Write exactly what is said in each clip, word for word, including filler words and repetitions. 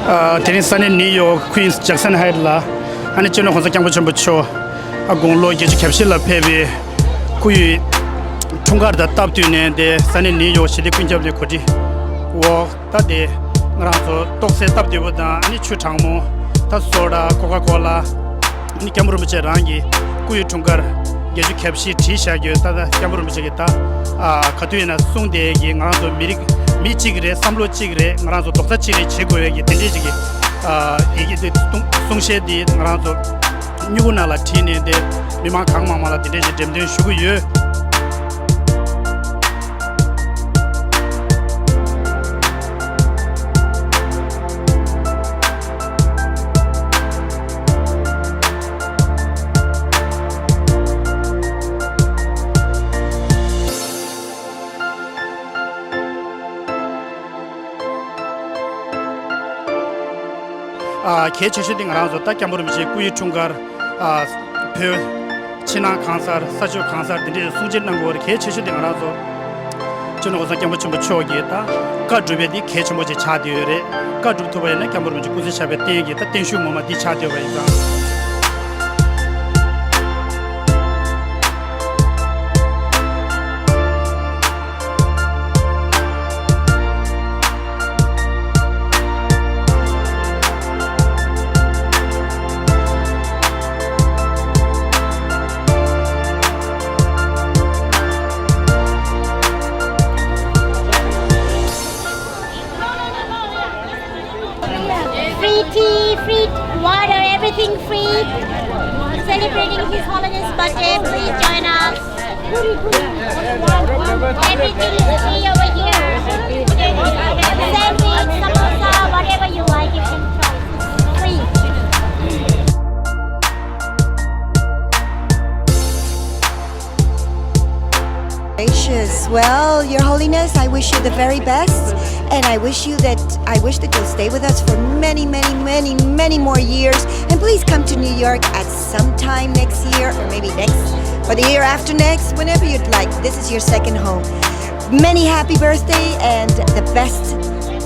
ཨ། དེ་རིང་ས་གནས་ནིའུ་ཡོག་ཀུན་སི་ཇེག་སན་ཧའེཊ་ལ། ཨ་ནི་སྤྱི་ནོར་༸གོང་ས་༸སྐྱབས་མགོན་ཆེན་པོ་མཆོག་ཨ། དགུང་ལོ་བརྒྱད་ཅུ་གྱ་བཞི་ལ་ཕེབས་པའི་སྐུ་ཡི་འཁྲུངས་སྐར་དང་སྟབས་བསྟུན་ནས། དེ་ས་གནས་ནིའུ་ཡོག་ཞི་བདེ་ཀུན་ཁྱབ་གླིང་གོ་སྒྲིག་འོག་ད་དེ་ང་རང་ཚོ་ཏོག་སེ་སྟབས་བདེ་པོ་དང་། ཨ་ནི་ཆུ་གྲང་མོ། ད་སོ་ཌ། ཀོ་ཀ་ཀོ་ལ། ཨ་ནི་སྐྱབས་མགོན་རིན་པོ་ཆེ་རང་གི་སྐུ་ཡི་འཁྲུངས་སྐར་བརྒྱད་ཅུ་གྱ་བཞི་བྲིས་བཞག་རྒྱུ། ད་ད་སྐྱབས་མགོན་རིན་པོ་ཆེ་གིས་ད་ཨ་ག་དུས་ཡིན་ན་གསུངས་བསྡད་ཀྱི། ང་རང་ཚོ་མི་རིགས་མི་གཅིག་རེད། བསམ་བློ་གཅིག་རེད། ང་རང་ཚོ་རྡོག་རྩ་གཅིག་རེད། བྱེད་དགོས་པའི་གི་དེ་འདྲས་ཅིག་གི་ཨ་ཡི་གེ་དེ་གསུང་གསུང་བཤད་དེ་ང་རང་ཚོ་སྨྱུ་གུ་ནང་ལ་བྲིས་ནས། དེ་མི་མང་གང་མང་མང་ལ་དེ་འདྲས་ཅིག་འགྲེམས་སྟོན་ཞུ་གི་ཡོད། ཨ། གལ་ཆེ་ཤོས་དེ་ང་རང་ཚོ་ད་སྐྱབས་མགོན་རིན་པོ་ཆེའི་སྐུ་ཡི་འཁྲུངས་སྐར། ཨ། བོད་ཕྱི་ནང་གང་སར། ས་ཕྱོགས་གང་སར་དེ་འདྲའི་གསུང་ཆོས་གནང་དགོས་པར། གལ་ཆེ་ཤོས་དེ་ང་རང་ཚོ་སྤྱི་ནོར་༸གོང་ས་༸སྐྱབས་མགོན་ཆེན་པོ་མཆོག་གིས་ད་བཀའ་བསྒྲུབས་པ་དེ་གལ་ཆེན་པོ་ཅིག་ཆགས་བསྡད་ཡོད་རེད། བཀའ་བསྒྲུབ་ཐུབ་པ་ཡིན་ན་སྐྱབས་མགོན་རིན་པོ་ཆེ་སྐུ་ཚེ་ཞབས་པད་བརྟན་གྱི་ད་བརྟན་བཞུགས་ངོ་མ་འདི་ཆགས་བསྡད་པ་ཡིན་ཙང་། Free tea, free water, everything free. Celebrating His Holiness birthday, please join us. Everything is free over here. Sandwich, samosa, whatever you like, you can try. Free. Gracious. Well, Your Holiness, I wish you the very best, and I wish you that I wish that you'll stay with us for many, many, many, many more years. And please come to New York at some time next year, or maybe next, or the year after next, whenever you'd like. This is your second home. Many happy birthday and the best,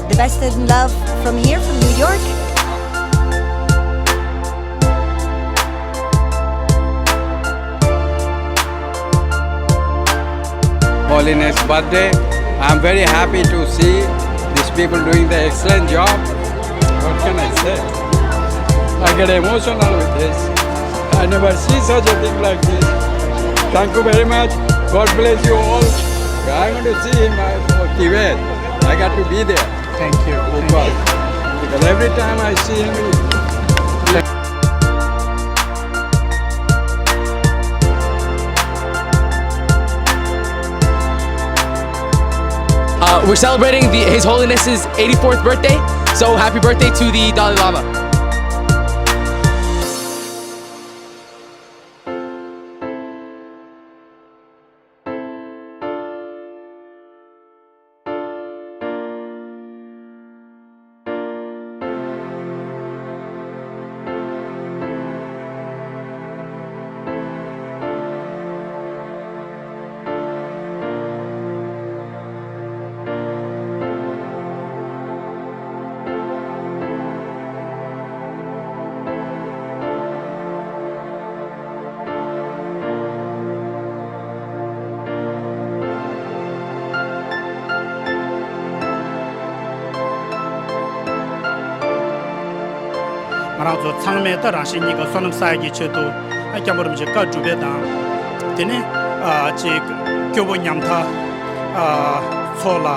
the best and love from here, from New York. Holiness birthday. I'm very happy to see these people doing the excellent job. What can I say? I get emotional with this. I never see such a thing like this. Thank you very much. God bless you all. I'm going to see him uh, for Tibet. I got to be there. Thank you. Thank you. Because every time I see him, Uh, we're celebrating the, His Holiness's eighty-fourth birthday, so happy birthday to the Dalai Lama. ང་རང་ཚོ་ཚང་མས་ད་རང་གཞན་གཉིས་ཀ་བསོད་ནམས་བསགས་ཀྱི་ཆེད་དུ། ཨ། སྐྱབས་མགོན་རིན་པོ་ཆེ་བཀའ་སྒྲུབ་པ་དང་། དེ་ནས་ཨ་ཅིག་སྐྱོ་པོ་ཉམ་ཐག་ཨ་ཚོ་ལ་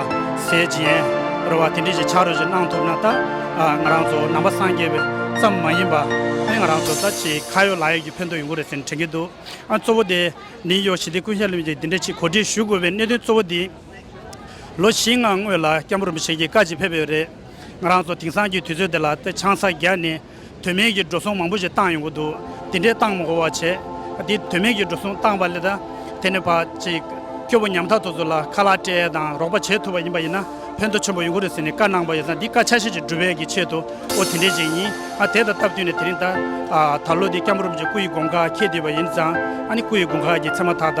ཟས་སྦྱིན་རེད་བ། དེ་འདྲ་ཞིག་ཆ་རོགས་ཞིག་གནང་ཐུབ་ན། ད་ཨ་ང་རང་ཚོ་ནང་པ་སངས་རྒྱས་པའི་ཙམ་མ་ཡིན་པ། ཨ་ནི་ང་རང་ཚོ་ད་ཅིག་ཁ་ཡོད་ལག་ཡོད་ཀྱི་ཕན་ཐོགས་ཡོང་གི་རེད་ཟེར་ནས་དྲན་གྱི་འདུག་ཨ། གཙོ་བོ་དེ་ནིའུ་ཡོག་ཞི་བདེ་ཀུན་ཁྱབ་གླིང་གི་འདི་འདྲ་ཅིག་གོ་སྒྲིག་ཞུ་དགོས་པའི་གནད་དོན་གཙོ་བོ་འདི། ལོ་བཞི་ལྔ་སྔོན་ལ་སྐྱབས་མགོན་རིན་པོ་ཆེ་གིས་བཀའ་ཅིག་ཕེབས་ཡོད་རེད། ང་རང་ཚོ་དེང་སང་གི་དུས་ཚོད་འདི་ལ་ད་ཆང་ས་བརྒྱབ་ནས་དོན་མེད་ཀྱི་འགྲོ་སོང་མང་པོ་ཞིག་བཏང་ཡོང་གི་འདུག་དེ་འདྲའི་བཏང་མ་དགོས་པ་བྱས། དེ་དོན་མེད་ཀྱི་འགྲོ་སོང་བཏང་པ་ལས། ད་དེ་ནས་ཕར་ཅིག་སྐྱོ་པོ་ཉམ་ཐག་དེ་ཚོ་ལ་ཁ་ལག་སྤྲད་དང་རོགས་པ་བྱེད་ཐུབ་པ་ཡིན་པ་ཡིན་ན་ཕན་ཐོགས་ཆེན་པོ་ཡོང་གི་རེད་ཟེར་ནས་བཀའ་གནང་པ་ཡིན་ཙང་། འདི་བཀའ་འཆར་གཞི་ཅིག་སྒྲུབ་པའི་གི་ཆེད་དུ། ཨོ། དེ་འདྲས་ཅིག་ཡིན། ཨ། དེ་དང་སྟབས་བསྟུན་ནས་དེ་རིང་ད་ཨ་ད་ལོ་འདི་སྐྱབས་མགོན་རིན་པོ་ཆེ་སྐུ་ཡི་དགུང་གྲངས་འཁེལ་བསྡད་པ་ཡིན་ཙང་། ཨ་ནི་སྐུ་ཡི་དགུང་གྲངས་ཀྱི་མཚན་མ་ད་ལྟ་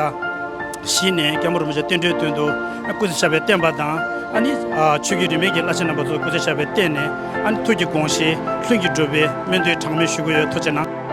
བཞེས་ནས་སྐྱབས་མགོན་རིན་པོ་ཆེ་བསྟན་འགྲོའི་དོན་དུ་སྐུ་ཚེ་ཞབས་པད་བརྟན་པ་དང་། ཨ་ནི་ཨ་ཆོས་བརྒྱུད་རིས་མེད་ཀྱི་བླ་ཆེན་རྣམ་པ་ཚོའི་སྐུ་ཚེ་ཞབས་པད་བརྟན་ནས། ཨ་ནི་ཐུགས་ཀྱི་དགོངས་བཞེད་ལྷུན་གྱིས་གྲུབ་པའི་སྨོན་འདུན་གྲངས་མེད་ཞུ་གི་ཡོད། ཐུགས་རྗེ་གནང་།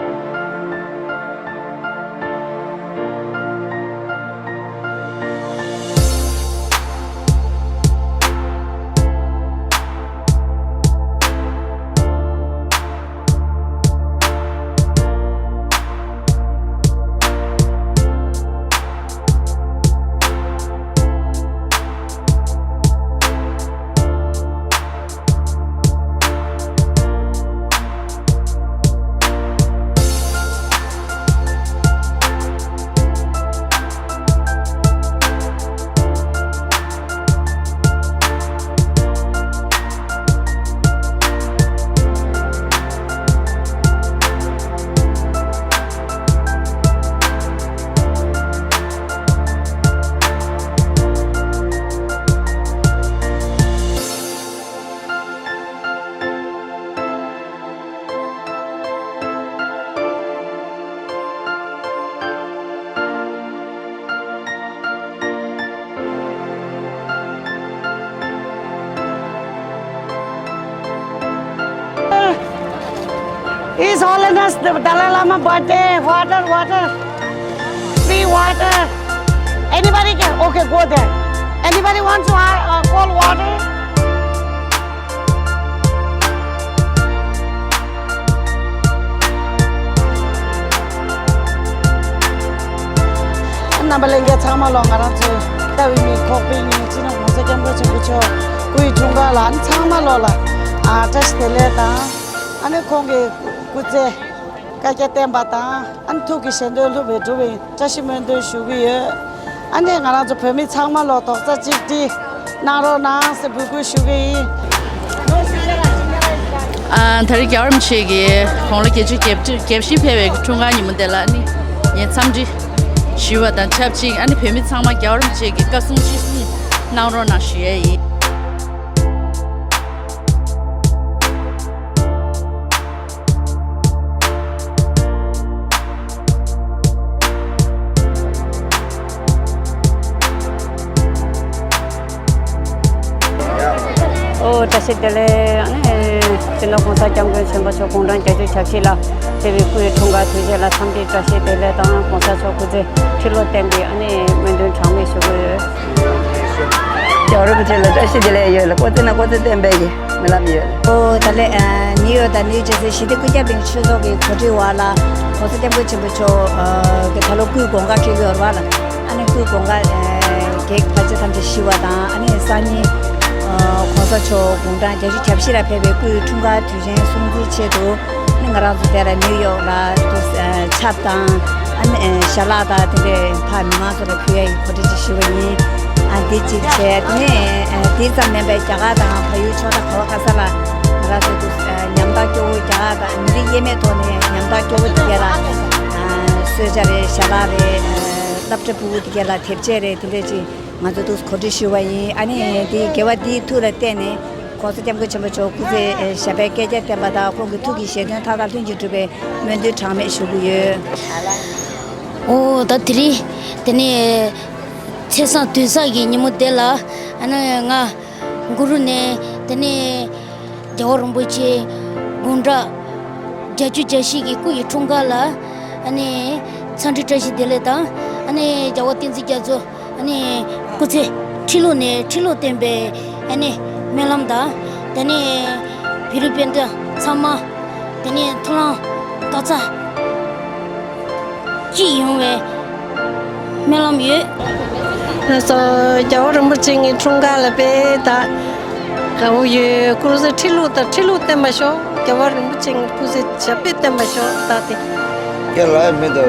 His Holiness the Dalai Lama birthday, water, water, free water. Anybody can, okay, go there. Anybody wants to, uh, cold water? རྣམ་པ་ལྷན་རྒྱས་ཚང་མ་ལོ། ང་རང་ཚོའི་ལྟ་བའི་མི་ཁོག་པའི་ཉིན་སྤྱི་ནོར་༸གོང་ས་༸སྐྱབས་མགོན་ཆེན་པོ་མཆོག་སྐུའི་འཁྲུངས་སྐར་ལ། ཨ་ནི་ཚང་མ་ལོ་ལ་ཨ་བཀྲ་ཤིས་བདེ་ལེགས་དང་། ཨ་ནི་ཁོང་གི་སྐུ་ཚེ་བསྐལ་བརྒྱར་བརྟན་པ་དང་། ཨ་ནི་ཐུགས་ཀྱི་བཞེད་དོན་ལྷུན་གྱིས་གྲུབ་པའི་བཀྲ་ཤིས་སྨོན་འདུན་ཞུ་གི་ཡོད། ཨ་ནི་ང་རང་ཚོ་བོད་མི་ཚང་མ་ལོ་རྡོག་རྩ་གཅིག་སྒྲིལ་གནང་རོགས་གནང་ཟེར་འབོད་སྐུལ་ཞུ་གི་ཡིན། ཨ། ད་རེས་རྒྱལ་བ་རིན་པོ་ཆེ་གི་དགུང་ལོ་བརྒྱད་ཅུ་གྱ་བཞི་ཕེབས་པའི་འཁྲུངས་སྐར་ཉིན་མོ་དེ་ལ་ནི་ངས་འཚམས་འདྲི་ཞུས་པ་དང་ཆབས་ཅིག་ཨ་ནི་བོད་མི་ཚང་མ་རྒྱལ་བ་རིན་པོ་ཆེ་གི་བཀའ་གསུང་ཅི་གསུང་གནང་རོགས་གནང་ཞུ་ཡས་ཡིན། ཨོ། བཀྲ་ཤིས་བདེ་ལེགས། ཨ་ནི་སྤྱི་ནོར་༸གོང་ས་༸སྐྱབས་མགོན་ཆེན་པོ་མཆོག་དགུང་གྲངས་བརྒྱད་ཅུ་གྱ་བཞི་ལ་ཕེབས་པའི་སྐུའི་འཁྲུངས་སྐར་དུས་ཆེན་ལ་འཚམས་འདྲི་བཀྲ་ཤིས་བདེ་ལེགས་དང་། ༸གོང་ས་མཆོག་སྐུ་ཚེ་ཁྲི་ལོ་བརྟན་པའི་ཨ་ནི་སྨོན་འདུན་གྲངས་མེད་ཞུ་གི་ཡོད། རྒྱལ་བ་རིན་པོ་ཆེ་ལ་བཀྲ་ཤིས་བདེ་ལེགས་ཡོད་ལ། སྐུ་ཚེ་ན་སྐུ་ཚེ་བརྟན་པའི་གི་སྨོན་ལམ་ཡོད། ཨོ། ད་ལན་ནིའུ་ཡོག་དང་ནིའུ་ཇར་སི་ཞི་བདེ་ཀུན་ཁྱབ་གླིང་ཆོས་ཚོགས་ཀྱི་གོ་སྒྲིག་འོག་ལ་༸གོང་ས་༸སྐྱབས་མགོན་ཆེན་པོ་མཆོག་གི་ད་ལོ་སྐུའི་དགུང་གྲངས་འཁེལ་གྱི་ཡོད་རེད་པ་ལགས། ཨ་ནི་སྐུའི་དགུང་གྲངས་བརྒྱད་ཅུ་གྱ་བཞི་ལ་ཞུ་བ་དང་། ཨ་ནི་སང་ཉིན་༸གོང་ས་མཆོག་དགུང་གྲངས་བརྒྱད་ཅུ་གྱ་བཞི་ལ་ཕེབས་པའི་སྐུའི་འཁྲུངས་སྐར་དུས་ཆེན་སྲུང་བརྩིའི་ཆེད་དུ། ཨ་ནི་ང་རང་ཚོ་དེ་ལ་ནིའུ་ཡོག་ལ་དུ་ཆབ་དང་། ཨ་ནི་ཞལ་ལག་དང་དེ་འདྲའི་ཕར་མི་མང་ཚོ་ལ་ཕུལ་ཡ་ཡི་གོ་སྒྲིག་ཅིག་ཞུས་པ་ཡིན། ཨ། འདི་གཅིག་བྱས། དེ་ནས་ཨ་དེ་ཙམ་མིན་པའི་རྒྱ་གར་དང་བལ་ཡུལ་ཕྱོགས་མཐའ་ག་བ་ག་ས་ལ་ང་རང་ཚོ་དུ་ཨ་ཉམ་ཐག་སྐྱོ་བོ་རྒྱ་གར་དང་མི་རིགས་དབྱེར་མེད་ཐོག་ནས་ཉམ་ཐག་སྐྱོ་བོ་དེ་ག་ལ་ཨ་གསོལ་ཇ་རེད། ཞལ་ལག་རེད། ཨ་སླབ་ཕྲ་ཕྲུ་གུ་དེ་ག་ལ་དེབ་ཆས་རེད། དེ་འདྲ་ཅིག་ང་ཚོ་དུ་གོ་སྒྲིག་ཞུས་པ་ཡིན། ཨ་ནི་དེ་དགེ་བ་འདིའི་མཐུ་ལ་བརྟེན་ནས་༸གོང་ས་༸སྐྱབས་མགོན་ཆེན་པོ་མཆོག་སྐུ་ཚེ་ཨ་ཞབས་པད་བསྐལ་བརྒྱར་བརྟན་པ་དང་། ཁོང་གི་ཐུགས་ཀྱི་བཞེད་དོན་མཐའ་དག་ལྷུན་གྱིས་གྲུབ་པའི་སྨོན་འདུན་གྲངས་མེད་ཞུ་གི་ཡོད། ཨོ། ད་དེ་རིང་དེ་ནས་ཚེས་བཟང་དུས་བཟང་གི་ཉིན་མོ་དེ་ལ། ཨ་ནི་ང་གུ་རུ་ནས་དེ་ནས་རྒྱལ་བ་རིན་པོ་ཆེ་དགུང་གྲངས་བརྒྱད་ཅུ་གྱ་བཞི་གི་སྐུ་ཡི་འཁྲུངས་སྐར་ལ། ཨ་ནི་འཚམས་འདྲི་བཀྲ་ཤིས་བདེ་ལེགས་དང་། ཨ་ནི་རྒྱལ་བ་བསྟན་འཛིན་རྒྱ་མཚོ། ཨ་ནི་སྐུ་ཚེ་ཁྲི་ལོ་ནས་ཁྲི་ལོ་བརྟན་པའི་ཨ་ནི་སྨོན་ལམ་དང་། དེ་ནས་བོད་རིགས་སྤུན་ཟླ་ཚང་མ་དེ་ནས་མཐུན་ལམ་རྡོག་རྩ་གཅིག་ཡོང་བའི་སྨོན་ལམ་ཡོད། ལགས་སོ། རྒྱལ་བ་རིན་པོ་ཆེ་གི་འཁྲུངས་སྐར་ལ་དཔེ་དགའ་པོ་ཡོད། སྐུ་ཚེ་ཁྲི་ལོ་དང་ཁྲི་ལོ་བརྟན་པ་ཤོག་རྒྱལ་བ་རིན་པོ་ཆེ་གི་སྐུ་ཚེ་ཞབས་པད་བརྟན་པ་ཤོག་ད་དེ། ཁས་ལེན་མེད་དོ།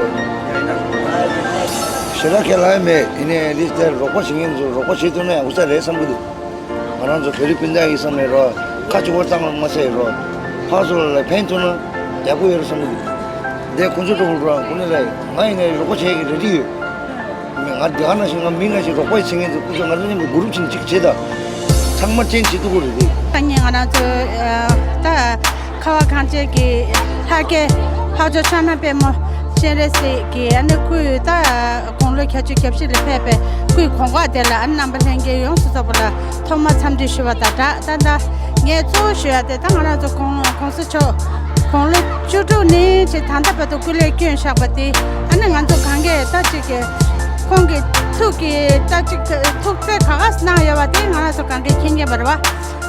ཞེ་དྲག་ཁས་ལེན་མེད། ཡིན་ནའི་འདི་ལྟར་རོགས་པ་བྱེད་མཁན་ཚོ་རོགས་པ་བྱེད་ཐུབ་ན་ཡང་འུ་ཚ་རེད་བསམ་གི་འདུག་ང་རང་ཚོ་བོད་རིགས་སྤུན་ཟླ་ཡིན་བསམ་ནས་རོགས་ཁ་ཕྱུག་པོ་བཏང་བ་མ་ཚད་རོགས་ཕར་ཚུར་ལ་ཕན་ཐོགས་ན་ཡག་པོ་ཡོད་རེད་བསམ་གི་འདུག་འདི་ཁོང་ཚོ་གྲོགས་པོ་རོགས་ཁོ་ནི་ལ་ང་ཡིན་ནའི་རོགས་པ་བྱེད་ཀྱི་རེ་ཌི་ཡོད། ང་དེ་ག་ནང་བཞིན་ང་མི་ནང་བཞིན་རོགས་པ་བྱེད་མཁན་ཚོ་སྐུ་ཚོ་ང་ཚོ་མཉམ་དུ་གུ་རུབ་བྱས་ནས་གཅིག་བྱེད་དང་། ཚང་མ་ཅན་བྱེད་ཐུབ་ཀྱི་རེད་དེ། ད་ངས་ང་རང་ཚོ་ད་ཁ་བ་གངས་ཅན་གྱི་ལྷ་སྐལ་ལྷ་མཆོག་ཕྱག་ན་པདྨོ་སྤྱན་རས་གཟིགས་ཀྱི་ཨ་ནི་སྐུའི་ད་དགུང་ལོ་བརྒྱད་ཅུ་གྱ་བཞི་ལ་ཕེབས་པའི་ སྐུའི་གོ་སྐབས་དེ་ལ་ཨ་ནི་རྣམ་པ་ལྷན་རྒྱས་ཡོངས་སུ་རྫོགས་པ་ལ་ཐོག་མར་འཚམས་འདྲི་ཞུ་བ་དང་སྦྲགས། ད་ལྟ་ངས་གཙོ་བོ་ཞུ་ཡ་དེ་ད་ང་རང་ཚོ་གོང་གོང་ས་མཆོག་དགུང་ལོ་བཅུ་དྲུག་ནས་ཅིག་ད་ལྟ་བར་དུ་སྐུ་ལས་བསྐྱོན་བཞག་པ་དེ་ཨ་ནི་ང་ཚོ་གང་གས་ད་ཅིག་གི་ཁོང་གི་ཐུགས་ཀྱི་ད་ཅིག་ཐུགས་བརྩེ་ག་ག་གནང་ཡོད་པ་དེ་ང་རང་ཚོ་གང་གས་མཁྱེན་མཁྱེན་པ་རེད་བ།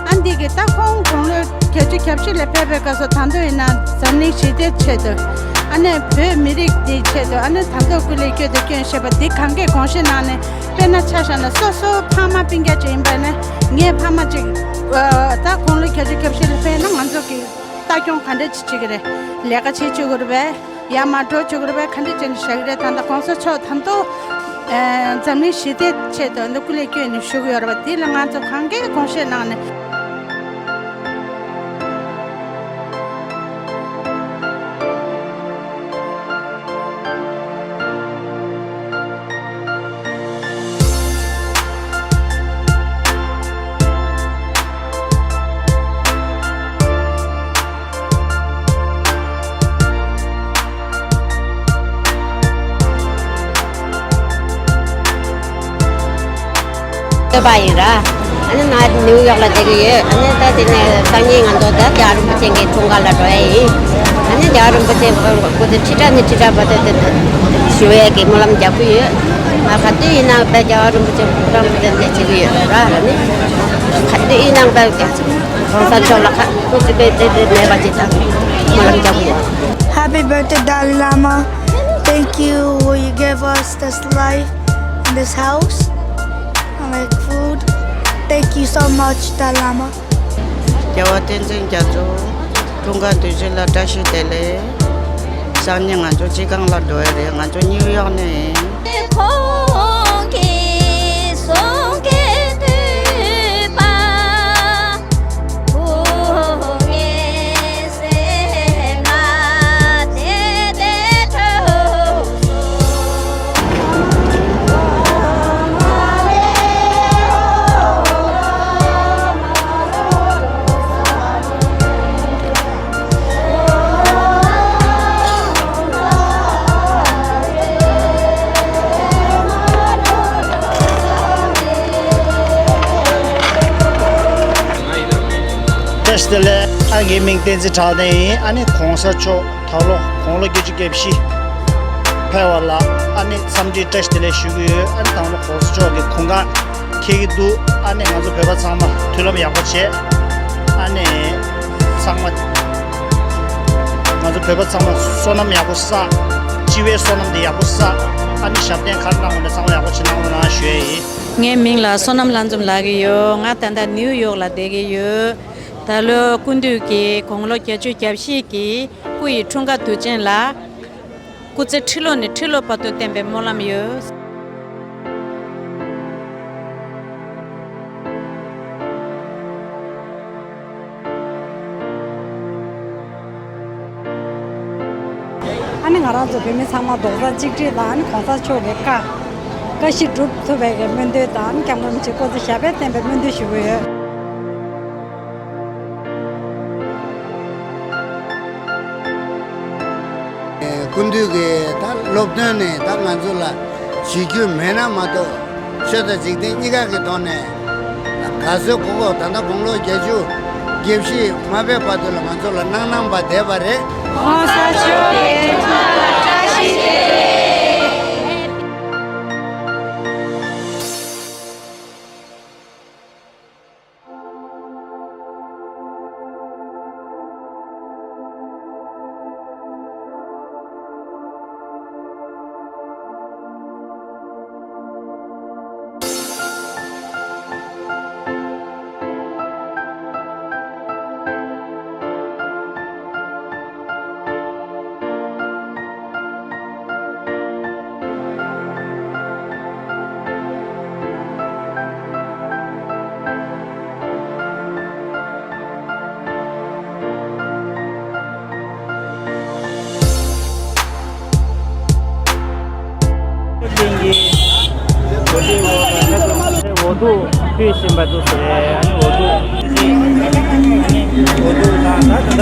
ཨ་འདི་གི་ད་ཁོང་དགུང་ལོ་བརྒྱད་ཅུ་གྱ་བཞི་ལ་ཕེབས་པའི་སྐབས་སུ་ད་དུང་ཡིན་ན་འཛམ་གླིང་ཞི་བདེའི་ཆེད་དུ་ཨ་ནི་བོད་མི་རིགས་འདིའི་ཆེད་དུ་ཨ་ནི་ད་དུང་སྐུ་ལས་བསྐྱོན་དུ་བསྐྱོན་བཞིན་པ་འདི་གང་གས་དགོངས་བཞེས་གནང་ནས། དཔེར་ན་ཆ་བཞག་ན་སོ་སོ་ཕ་མ་སྤུན་ཀྱག་ཅིག་ཡིན་པ་ནི་ངའི་ཕ་མ་ཅིག་ཨ་ད་དགུང་ལོ་བརྒྱད་ཅུ་གྱ་བཞི་ལ་ཕེབས་ན་ང་ཚོ་གི་ལྟ་སྐྱོང་ག་འདྲ་ཅིག་བྱེད་ཀྱི་རེད། ལས་ཀ་བྱེད་བཅུག་གི་རེད་པས། ཡར་མར་འགྲོ་བཅུག་གི་རེད་པས། ག་འདྲ་བྱས་ནས་བཞག་གི་རེད། ད་ལྟ་གོང་ས་མཆོག་ད་དུང་ཨ་འཛམ་གླིང་ཞི་བདེའི་ཆེད་དུ་འདི་སྐུ་ལས་བསྐྱོན་ནས་བཞུགས་ཡོད་རེད་པ། དེ་ལ་ང་ཚོ་གང་གས་དགོངས་བཞེས་གནང་ནས། བསྟོད་པ་ཡིན་ར། ཨ་ནི་ང་ནིའུ་ཡོག་ལ་བསྡད་ཀྱི་ཡོད། ཨ་ནི་ད་དེ་ནས་སང་ཉིན་ང་ཚོ་ད་རྒྱལ་བ་རིན་པོ་ཆེ་གི་འཁྲུངས་སྐར་ལ་འགྲོ་ཡ་ཡིན། ཨ་ནི་རྒྱལ་བ་རིན་པོ་ཆེ་སྐུ་ཚེ་ཁྲི་ཕྲག་ནས་ཁྲི་ཕྲག་བར་དུ་དེ་དེ་བཞུགས་ཡས་ཀྱི་སྨོན་ལམ་རྒྱག་གི་ཡོད། ང་ག་དུས་ཡིན་ནའང་དཔེ་རྒྱལ་བ་རིན་པོ་ཆེ་སྐུ་ཁམས་བདེ་ལེགས་བྱེད་ཀྱི་ཡོད་ར། ཨ་ནི་ག་དུས་ཡིན་ནའང་དཔེ་གོང་ས་མཆོག་ལ་ཁ་སྐུ་ཚེ་དཔེ་དེ་དེ་མེད་པ་ཅིག་དང་སྨོན་ལམ་རྒྱག་གི་ཡོད། Happy birthday, Dalai Lama. Thank you what you gave us this life in this house. I like food. Thank you so much, Dalai Lama. རྒྱལ་བ་བསྟན་འཛིན་རྒྱ་མཚོ་འཁྲུངས་སྐར་དུས་ཆེན་ལ་བཀྲ་ཤིས་བདེ་ལེགས། སང་ཉིན་ང་ཚོ་སྤྱི་ཁང་ལ་འགྲོ་ཡ་རེད། ང་ཚོ་ནིའུ་ཡོག་ནས་ཡིན། ཁོང་གིས་གསུང་གི་འདུག་པ། ཁོང་ངའི་སེམས་ལ་དེ་དེ་འཕྲོད་སོང་། བཀྲ་ཤིས་བདེ་ལེགས། ཨ་ངའི་མིང་བསྟན་འཛིན་གྲགས་ལྡན་ཡིན། ཨ་ནི་གོང་ས་མཆོག་ད་ལོ་དགུང་ལོ་བརྒྱད་ཅུ་གྱ་བཞི་ཕེབས་པ་ལ་ཨ་ནི་འཚམས་འདྲི་བཀྲ་ཤིས་བདེ་ལེགས་ཞུ་གི་ཡོད། ཨ་ནི་ད་ལོ་གོང་ས་མཆོག་གི་དགུང་གྲངས་འཁེལ་གྱི་འདུག་ཨ་ནི་ང་ཚོ་བོད་པ་ཚང་མ་མཐུན་ལམ་ཡག་པོ་བྱས། ཨ་ནི་ཚང་མ་ང་ཚོ་བོད་པ་ཚང་མ་བསོད་ནམས་ཡག་པོ་བསགས། སྤྱི་བའི་བསོད་ནམས་དེ་ཡག་པོ་བསགས། ཨ་ནི་ཞབས་བརྟན་ག་རེ་གནང་དགོས་ན་ཚང་མ་ཡག་པོ་བྱེད་གནང་རོགས་གནང་ཞུ་ཡས་ཡིན། ངའི་མིང་ལ་བསོད་ནམས་ལྷ་འཛོམས་ལབ་ཀྱི་ཡོད། ང་ད་ལྟ་ནིའུ་ཡོག་ལ་བསྡད་ཀྱི་ཡོད། ད་ལོ་སྐུ་མདུན་གྱི་དགུང་ལོ་བརྒྱད་ཅུ་གྱ་བཞི་གི་སྐུ་ཡི་འཁྲུངས་སྐར་དུས་ཆེན་ལ། སྐུ་ཚེ་ཁྲི་ལོ་ནས་ཁྲི་ལོ་བར་དུ་བརྟན་པའི་སྨོན་ལམ་ཡོད། ཨ་ནི་ང་རང་ཚོ་བོད་མི་ཚང་མ་རྡོག་རྩ་གཅིག་སྒྲིལ་དང་ཨ་ནི་གོང་ས་མཆོག་གི་བཀའ་བཀའ་བཞིན་སྒྲུབ་ཐུབ་པའི་གི་སྨོན་འདུན་དང་ཨ་ནི་སྐྱབས་མགོན་རིན་པོ་ཆེ་སྐུ་ཚེ་ཞབས་པད་བརྟན་པའི་སྨོན་འདུན་ཞུ་གི་ཡོད། སྐུ་མདུན་གྱི་ད་སློབ་སྟོན་ནས་ད་ང་ཚོ་ལ་བྱེད་རྒྱུ་མེད་ན་མ་གཏོགས་ཆོས་དང་འཇིག་རྟེན་གཉིས་ཀ་གི་ཐོག་ནས་ག་ཚོད་གོ་གོ་ད་ལྟ་དགུང་ལོ་བརྒྱད་ཅུ་གྱ་བཞི་མ་ཕེབས་བར་དུ་ལ་ང་ཚོ་ལ་གནང་གནང་བ་བསྡད་པ་རེད། གོང་ས་མཆོག་གི་ཐུགས་ལ་བཀྲ་ཤིས་བདེ་ལེགས། འོ་ཐུག་ཕུལ་བཞིན་པ་འདུག་ཟེར། ཨ་ནི་འོ་ཐུག་འོ་ཐུག་དང་ད་ད་ད།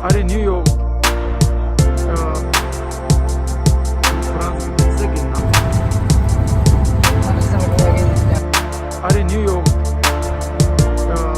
ཨ་རི་ནིའུ་ཡོག་ཨ། ཧྥ་རན་སི་གི་ས་གི་ནང་། ཨ་རི་ནིའུ་ཡོག་ཨ།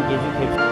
དགེ་བཅུ་ཐེབས།